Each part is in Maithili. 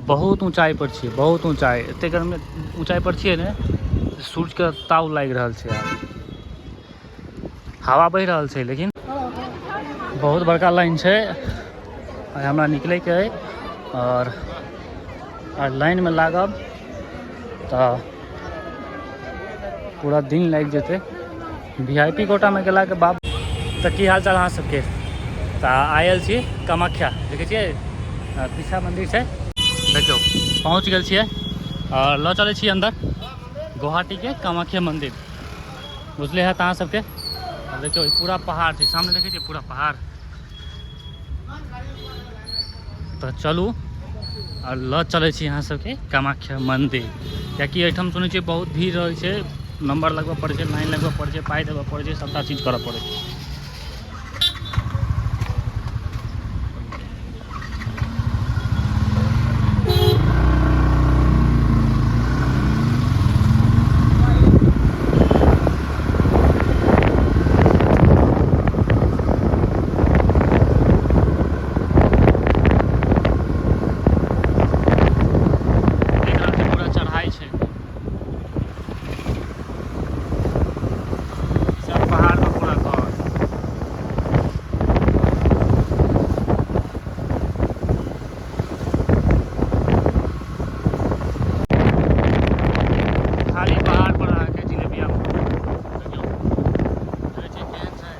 बहुत ऊँचाइ पर छियै, बहुत ऊँचाइ, एते गर्मी ऊँचाइ पर छियै ने, सूर्यके ताव लागि रहल छै। आब हवा बहि रहल छै, लेकिन बहुत बड़का लाइन छै। आइ हमरा निकलैके अइ और लाइनमे लागब तऽ पूरा दिन लागि जेतै। VIP कोटामे गेलाके बाद। तऽ की हाल चाल अहाँ सबके? तऽ आयल छी कामाख्या, देखै छियै पीछा मन्दिर छै। देखियौ पहुँच गेल छियै आओर लऽ चलै छी अन्दर गुवाहाटीके कामाख्या मन्दिर। बुझले हैत अहाँ सबके। देखियौ ई पूरा पहाड़ छै सामने, देखै छियै पूरा पहाड़। तऽ चलू आओर लऽ चलै छी अहाँ सबके कामाख्या मन्दिर, कियाकि एहिठाम सुनै छियै बहुत भीड़ रहै छै, नम्बर लगबऽ पड़ै छै, लाइन लगबऽ पड़ै छै, पाइ देबऽ पड़ै छै, सबटा चीज करऽ पड़ै छै। देख रहल छी पूरा चढ़ाई छै, सब पहाड़ पर पूरा घर। खाली पहाड़ पर अहाँके जिलेबिया देखियौ, देखै छियै केहन छै,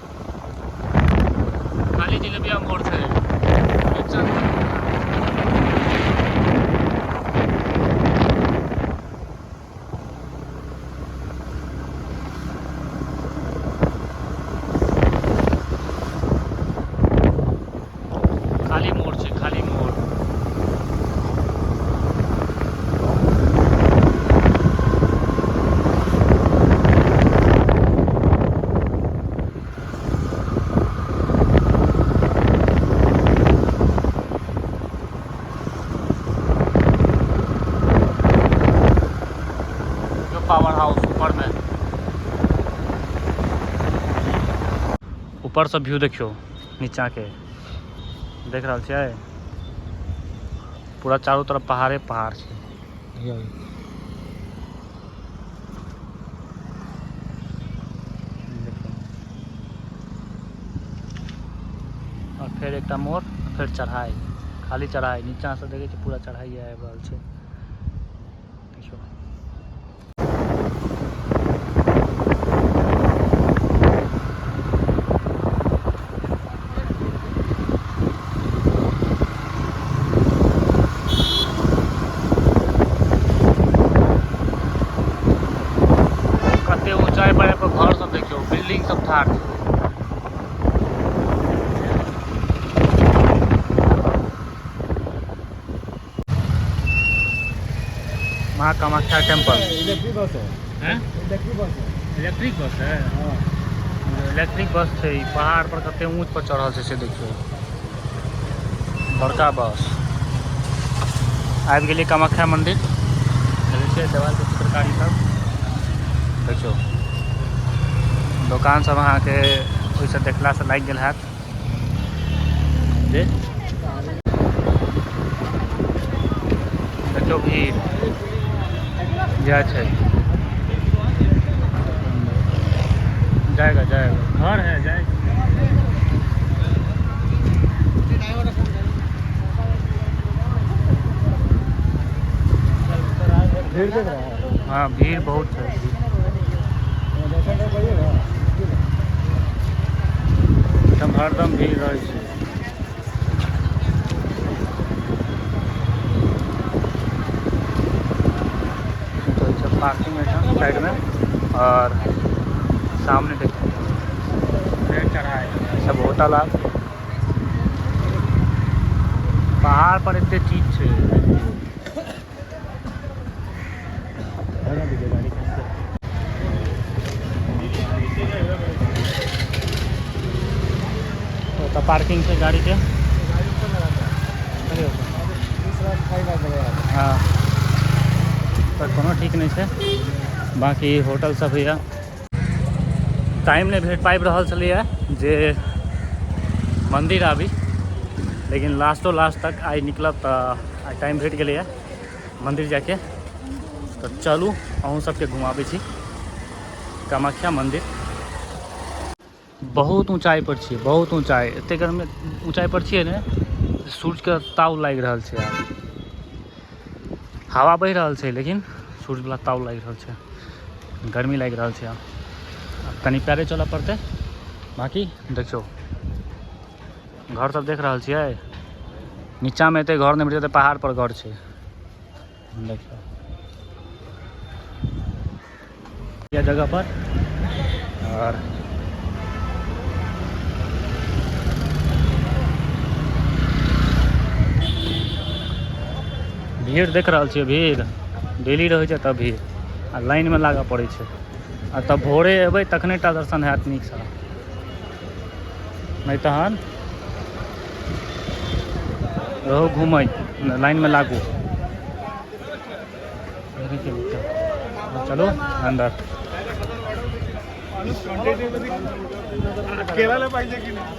खाली जिलेबिया मोड़ छै नीचा। खाली मोड़ छै, खाली मोड़। पावर हाउस ऊपर में, ऊपर से व्यू देखियौ नीचा के, देख रहल छियै पूरा चारू तरफ पहाड़े पहाड़ छै। और फेर एकटा मोड़, फेर चढ़ाई, खाली चढ़ाई, नीचा से देखै छियै पूरा चढ़ाई आबि रहल छै। देखियौ कते ऊंचाई पर आबि कऽ घर सब देखियौ, बिल्डिंग सब ठाढ़ छै। माँ कामाख्या टेम्पल। इलेक्ट्रिक बस है। हैं? इलेक्ट्रिक बस है। इलेक्ट्रिक बस है। हाँ। इलेक्ट्रिक बस छै। ई पहाड़ पर कते ऊंच पर चढ़ल छै से देखियौ, बड़का बस। आबि गेलियै कामाख्या मंदिर। देखै छियै देवाल के चित्रकारी सब, देखियौ दोकान सब अहाँके ओहिसँ देखलासँ लागि गेल हैत जे। देखियौ भीड़ जा छै। जाएगा जाएगा, घर है, जाएगा। भीड़ देख रहा है। हाँ, भीड़ बहुत है। दर्शन कर पड़िएगा। एकदम हरदम भीड़ रहै छै। तो ई सब पार्किंग है साइड में और सामने देखिए फेर चढ़ाई, सब होटल। आब पहाड़ पर एते चीज छै। ओतऽ पार्किंग छै गाड़ीके। हाँ, पर कोनो ठीक नहि छै। बाँकी होटल सब होइए। टाइम नहि भेट पाबि रहल छलैए जे मन्दिर आबी, लेकिन लास्टो लास्ट तक आइ निकलब तऽ आइ टाइम भेट गेलैए मन्दिर जाइके, तऽ चलू अहूँ सबके घुमाबै छी कामाख्या मन्दिर। बहुत ऊँचाइ पर छियै, बहुत ऊँचाइ, एते गर्मी ऊँचाइ पर छियै ने, सूर्यके ताव लागि रहल छै। आब हवा बहि रहल छै लेकिन सूर्यवला ताव लागि रहल छै, गर्मी लागि रहल छै। आब कनि पैरे चलऽ पड़तै। बाँकी देखियौ घर सब देख रहल छियै, नीचाँमे एते घर नहि भेटतै, पहाड़ पर घर छै। देखियौ यह जगह पर और भीड़ देख रहल छियै, भीड़ डेली रहै छै तब भीड़, आ लाइनमे लागऽ पड़ै छै। आ तब भोरे एबै तखने टा दर्शन हैत नीकसँ, नहि तहन रहू घुमै, लाइनमे लागू। चलो अंदर। केला पाहिजे की नाही।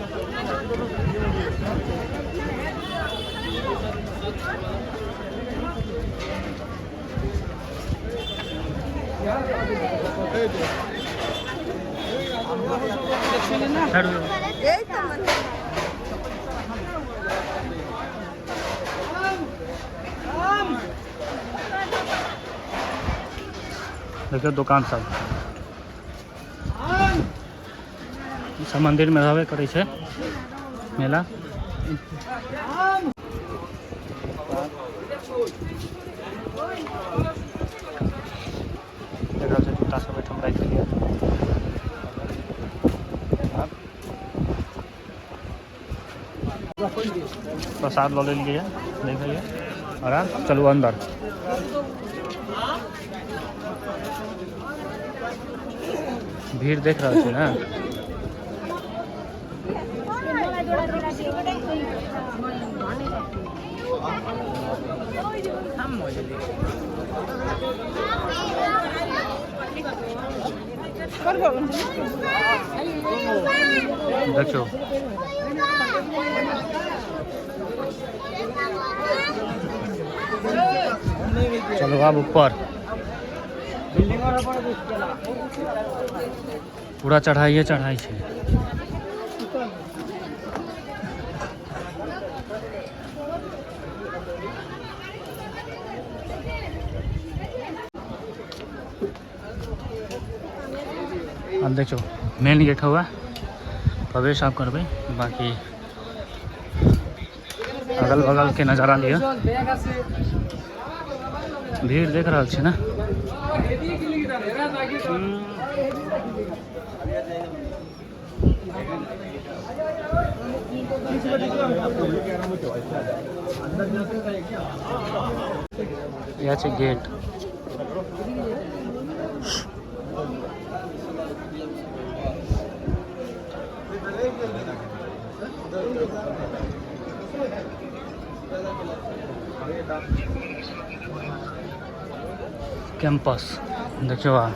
देखियौ दोकान सब, ई सब मंदिर में रहबे करै छै मेला। देख रहल छै जूता सब एहिठाम राखि देलियै। प्रसाद लऽ लेलियै, देख लेलियै और आब चलू अंदर। भीड़ देख रहल छी ने। देखियौ चलू आब ऊपर, पूरा चढ़ाइए चढ़ाइ छै। आब देखियौ मेन गेट हुआ, प्रवेश आब करबै। बाकी अगल बगल के नजारा लिअ। भीड़ देख रहल छी ने। इएह छै गेट। कैंपस देखियौ। आ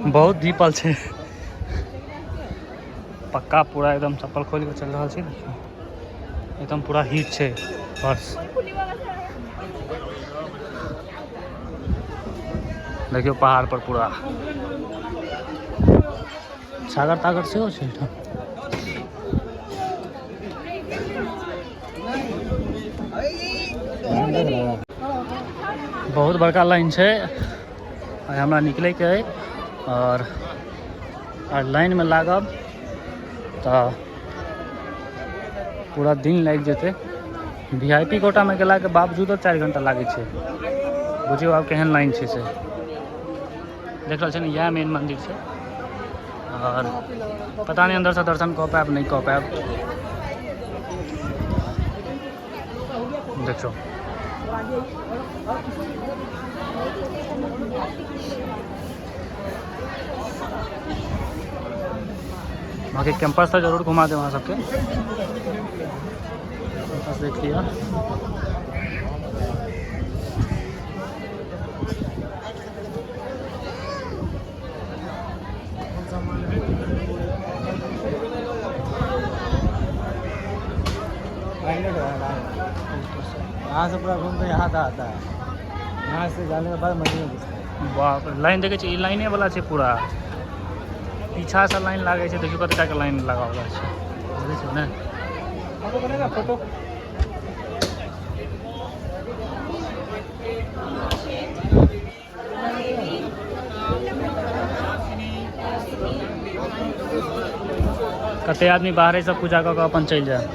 बहुत धीपल छै पक्का, पूरा एकदम चप्पल खोलि कऽ चलि रहल छी। देखियौ एकदम पूरा हीट छै फर्श। देखियौ पहाड़ पर पूरा सागर तागर सेहो छै एहिठाम। बहुत बड़का लाइन छै, आइ हमरा निकलैके अइ और लाइनमे लागब तऽ पूरा दिन लागि जेतै। VIP कोटामे गेलाके बावजूदो 4 घंटा लागै छै। बुझियौ आब केहन लाइन छै से। देख रहल छै ने, इएह मेन मन्दिर छै और पता नहि अन्दरसँ दर्शन कऽ पायब नहि कऽ पायब। देखियौ बाकी कैंपस तऽ जरूर घुमा देब अहाँ सबके। बस देख लिअ। लाइन लग रहा है, लाइन। यहाँ से पूरा घूम के यहाँ तक आता है। यहाँ से जाने के बाद मंदिर में घुसता है। बाप रे, लाइन देखै छी, ई लाइने वाला छै पूरा। पीछासँ लाइन लागै छै, देखियौ कतेक लाइन लगाओल छै, देखै छियै ने। फोटो बनेगा फोटो। कते आदमी बाहरे से पूजा कऽ कऽ अपन चलि जाय।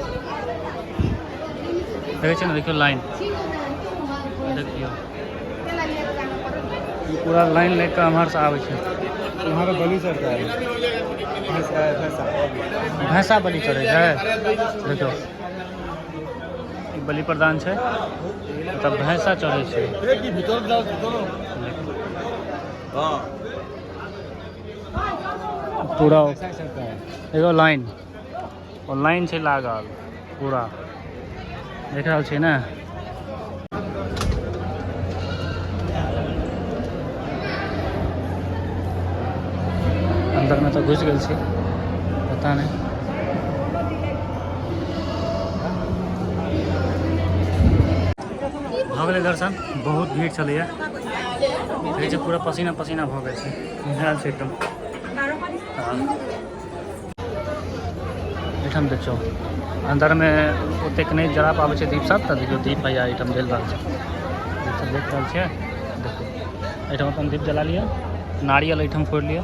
देखै छियै ने, देखियौ लाइन, देखियौ ई पूरा लाइन लागि कऽ एम्हरसँ आबै छै। यहाँ पे बलि चढ़ता है, भैंसा। भैंसा। भैंसा बलि चढ़ै छै। देखियौ, ई बलि प्रदान छै, तब भैंसा चढ़ै छै। पूरा भैंसा चढ़ता है। एगो लाइन, ओ लाइन छै लागल पूरा, देख रहल छियै ने। अन्दरमे तऽ घुसि गेल छी, पता नहि। भऽ गेलै दर्शन। बहुत भीड़ छलैए, देखै छियै पूरा पसीना पसीना भऽ गेल छै, निहाल छै एकदम। एहिठाम देखियौ, अन्दरमे ओतेक नहि जरा पाबै छै दीप सब, तऽ देखियौ दीप भैया एहिठाम जलि रहल छै। दीप सब देख रहल छियै। देखियौ, एहिठाम अपन दीप जला लिअ, नारियल एहिठाम फोड़ि लिअ,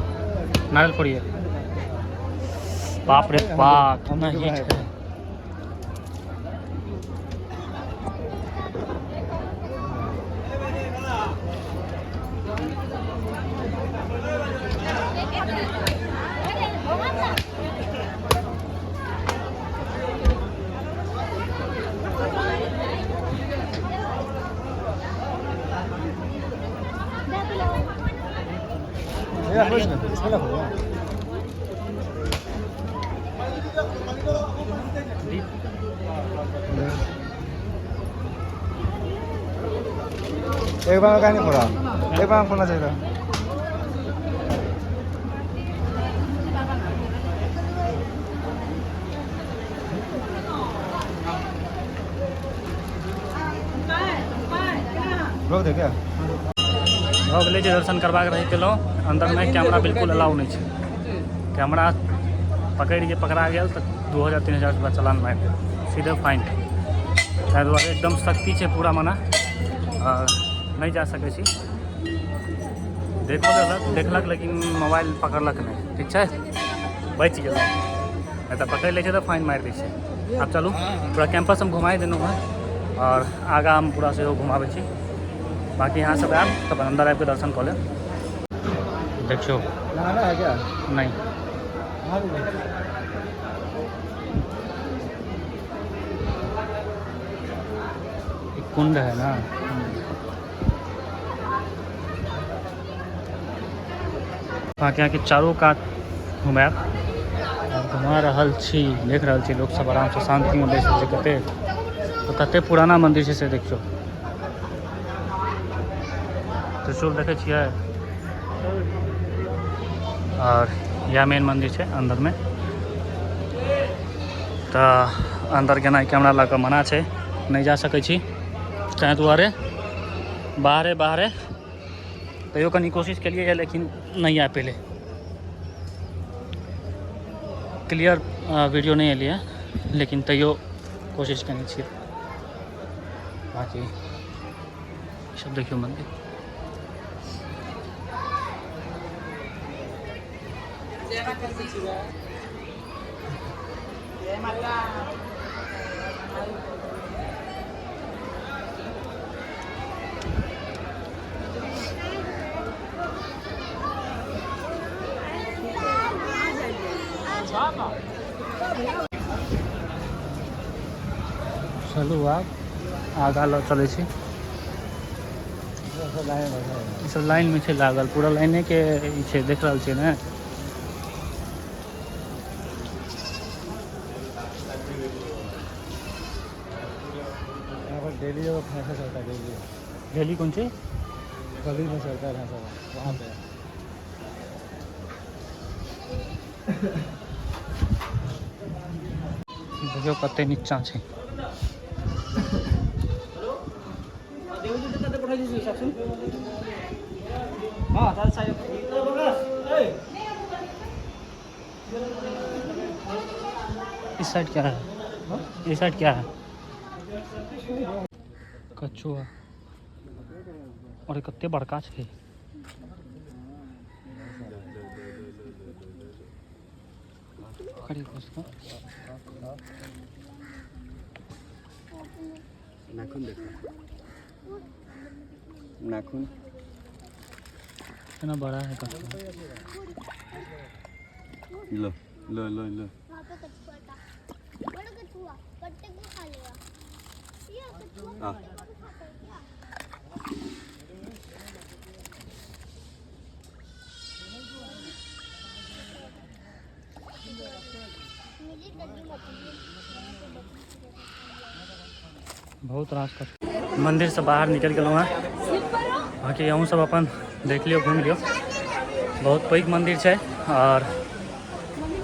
नारियल फोड़िए। बाप रे बाप, केना हीट है। ये रखो इसमें, इसमें रखो ना। दीप। एक बार में कहीं नहीं फोड़ा, एक बार में फोड़ना चाहिए था। रोक दे क्या? भऽ गेलै जे दर्शन करबाक रहि गेलहुँ। अन्दरमे कैमरा बिल्कुल अलाउ नहि छै। कैमरा पकड़ि जे पकड़ा गेल तऽ 2000 3000 रुपया चलान मारि देत, सीधे फाइन। ताहि दुआरे एकदम सख्ती छै पूरा मना, नहि जा सकै छी। देखो लेलक, देखलक, लेकिन मोबाइल पकड़लक नहि। ठीक छै, बचि गेलहुँ, नहि तऽ पकड़ि लै छै तऽ फाइन मारि दै छै। आब चलू, पूरा कैंपस हम घुमाइ देलहुँ हँ आओर आगाँ हम पूरा सेहो घुमाबै छी। बाकी यहाँ सब आयब तऽ अपन अन्दर आबिके दर्शन कऽ लेब। देखियौ। नहाना है क्या? नहि। नहा भी नहीं। एक कुंड है ना। अहाँके अहाँके चारू कात घुमायब आओर घुमा रहल छी। देख रहल छी, लोकसब आरामसँ शान्तिमे बैसल छै। कते तऽ कते पुराना मन्दिर छै से देखियौ। त्रिशूल देखै छियै। आओर इएह मेन मन्दिर छै अन्दरमे। तऽ अन्दर गेनाइ कैमरा लऽ कऽ मना छै, नहि जा सकै छी, ताहि दुआरे बाहरे बाहरे तैयो कनि कोशिश केलियै, लेकिन नहि आबि पेलै। क्लियर वीडियो नहि एलियै, लेकिन तैयो कोशिश केने छियै। बाकी सब देखियौ मन्दिर। चलू, आब आगाँ लऽ चलै छी। सब लाइन बैठा है। ई सब लाइनमे छै लागल, पूरा लाइनेके ई छै, देख रहल छियै ने। डेली वो भैंसा चलता है डेली। डेली कौन सी? गली में चलता है भैंसा वहाँ पे। देखियौ कते नीचा छै। इस साइड क्या है? इस साइड क्या है? कछुआ। और कते बड़का छै। पकड़िए उसको। नाखून देखो, नाखून। इतना बड़ा है कछुआ। लो लो लो लो। वहाँ पे कछुआ था, बड़ा कछुआ, पत्ते को खा लेगा ये कछुआ। हाँ। पत्ते को भी खाता है क्या? मेरी गड्डी मछली। बहुत रास कछुआ। मंदिरसँ बाहर निकलि गेलहुँ हेँ। बाँकी अहूँ सब अपन देख लियौ, घुमि लियौ। बहुत पैघ मंदिर छै आओर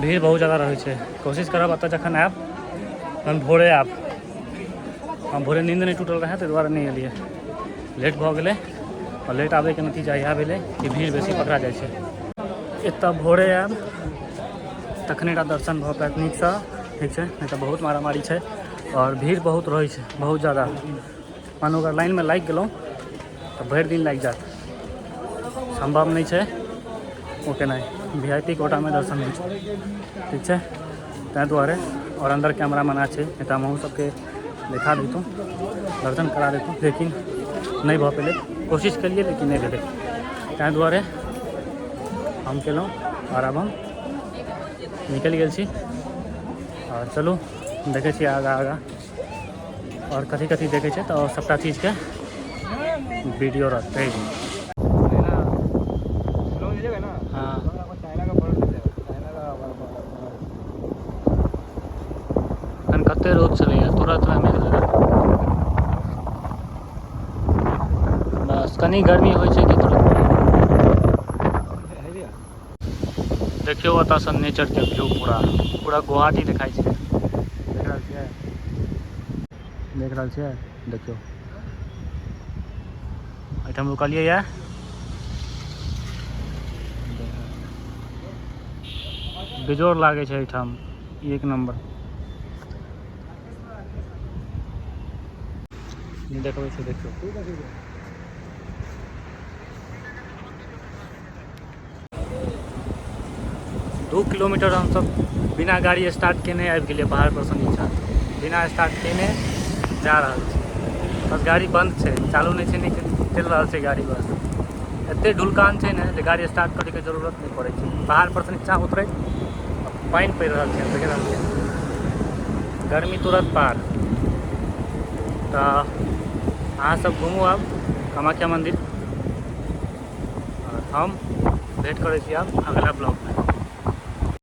भीड़ बहुत ज़्यादा रहै छै। कोशिश करब एतऽ जखन आयब तहन भोरे आयब। हम भोरे नींद नहि टूटल रहै, ताहि दुआरे नहि एलियै। लेट भऽ गेलै आओर लेट आबैके नतीजा इएह भेलै कि भीड़ बेसी पकड़ा जाइ छै। एतऽ भोरे आयब तखने टा दर्शन भऽ पायत नीकसँ, ठीक छै? नहि तऽ बहुत मारामारी छै आओर भीड़ बहुत रहै छै, बहुत ज़्यादा। मानू अगर लाइनमे लागि गेलहुँ तऽ भरि दिन लागि जायत, सम्भव नहि छै ओ केनाइ। VIP कोटामे दर्शन होइ छै, ठीक छै? ताहि दुआरे। आओर अन्दर कैमरा मना छै, नहि तऽ हम अहूँ सबके देखा दैतहुँ, दर्शन करा दैतहुँ, लेकिन नहि भऽ पेलै। कोशिश केलियै लेकिन नहि भेलै, ताहि दुआरे हम केलहुँ। आओर आब हम निकलि गेल छी आओर चलू देखै छी आगाँ आगाँ आओर कथी कथी देखै छै, तऽ सबटा चीजके वीडियो रहतै। शिलोंग जाइएगा ना? हाँ। शिलोंग आपको चाइना का बॉर्डर मिल जाएगा, चाइना का बॉर्डर। एखन कते रौद छलैए, तुरंत मेघ लागल। बस कनि गर्मी होइ छै कि तुरंत। है भैया। देखियौ ओतऽसँ नेचरके व्यू, पूरा पूरा गुवाहाटी देखाइ छै। देख रहल छियै? देख रहल छियै? देखियौ, एहिठाम रुकलियै यऽ। बेजोड़ लागै छै एहिठाम, एक नम्बर। देखबै छै, देखियौ। ठीक है, ठीक है। 2 किलोमीटर हमसब बिना गाड़ी स्टार्ट केने आबि गेलियै पहाड़ पर सँ नीचा। बिना स्टार्ट केने जा रहल छी, बस गाड़ी बंद छै, चालू नहि छै, नहि चलि रहल छै गाड़ी। बस एते ढुलकान छै ने जे गाड़ी स्टार्ट करैके जरूरत नहि पड़ै छै। पहाड़ पर सँ नीचा उतरैत पानि पड़ि रहल छै, देख रहल छै। गर्मी तुरंत पार। तऽ अहाँ सब घुमू आब कामाख्या मन्दिर आओर हम भेँट करै छी आब अगला ब्लॉगमे।